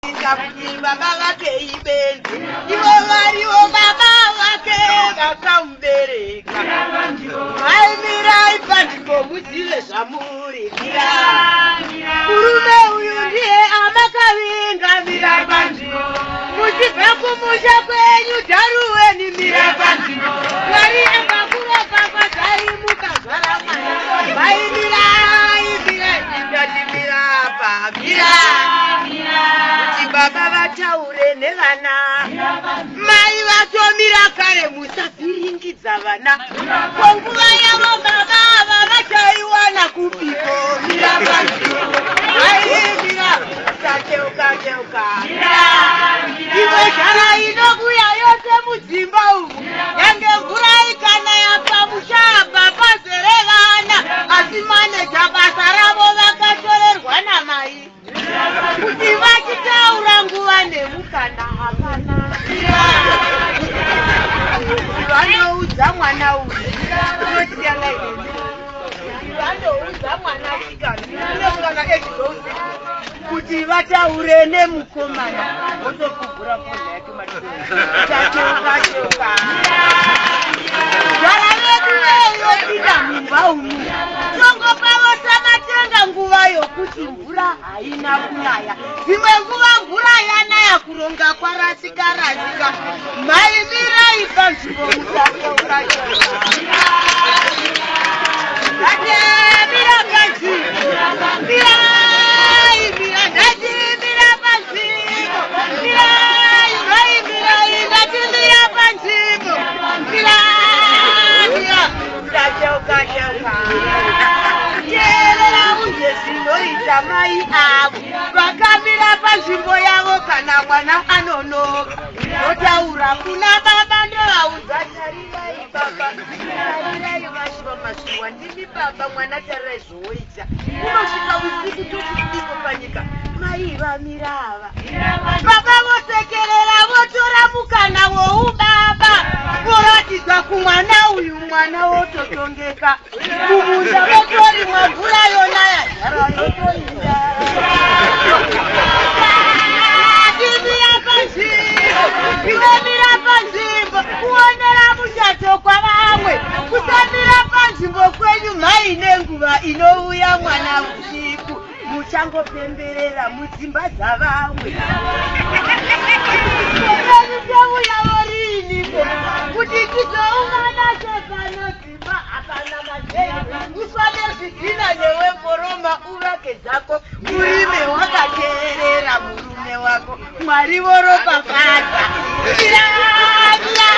Kuti baba vake ibenzi, ivo varivo baba vake vakamubereka. Aimirai panzvimbo muzive zvamuri. Murume uyu ndiye amakavinga, mira panzvimbo. Muchibva kumusha kwenyu Dharuweni, mira panzvimbo. Mwari akakuropafadzai mukazvara mwana. Maimirai, mirai, ndati mira pa, mira. Kuti baba vataure nevana, mai vatomira kare, musavhiringidza vana. Ko nguva yavo baba ava vachaiwana kupiko? Mira panzvimbo, aimira, usacheuka cheuka. Imwe zhara inobuya yose mudzimba umu, yange mvura ikanaya pamusha apa pazere vana, asi maneja basa ravo vakatorerwa namai kuti vachitaura nguva nemukana hapana. Vanoudza mwana uyu unosiya laini, vanoudza mwana sikana unemukana age those kuti vataure nemukomana, votokugura foni yake matacheuka cheuka. Gara vedu veyopinda mumba umu, tongopa samatenga nguva yokuti mvura haina kunaya. Dzimwe nguva mvura yanaya, kuronga kwarasika rasika. Maimirai panzvimbo, musacheuka cheuka. Ndatemira panzvimbo, mirai, mira, ndatimira panzvimbo, mirai, mai, mirai, ndatimira panzvimbo, mira, mira, ndacheuka cheuka. Teerera unje zvinoita mai avo vakamira panzvimbo yavo. Kana mwana anonoka, votaura kuna baba, ndovaudza, "Tarirai baba, tarirai vashuva mashuwa, ndimi baba mwana, tarirai zvowoita." Unosvika usiku totidiko panyika, mai vamira ava, baba vosekerera, votora mukana woubaba, voratidza kumwana uyu, mwana wototongeka. Mumunda motorimwa, mvura yonaya, zhara yotoinda. Timira panzvimbo, iwe mira panzvimbo. Kuonera muchato kwavamwe, kusamira panzvimbo kwenyu mhaine. Nguva inouya mwana usiku, muchangopemberera mudzimba dzavamwe. Touyavo riiniko kuti tizoungana sepano? Dzimba hapana mazei, uswane zvidhina newe mboroma, uvake dzako, urime wakateerera murume wako. Mwari voropafadza. Mira, mira.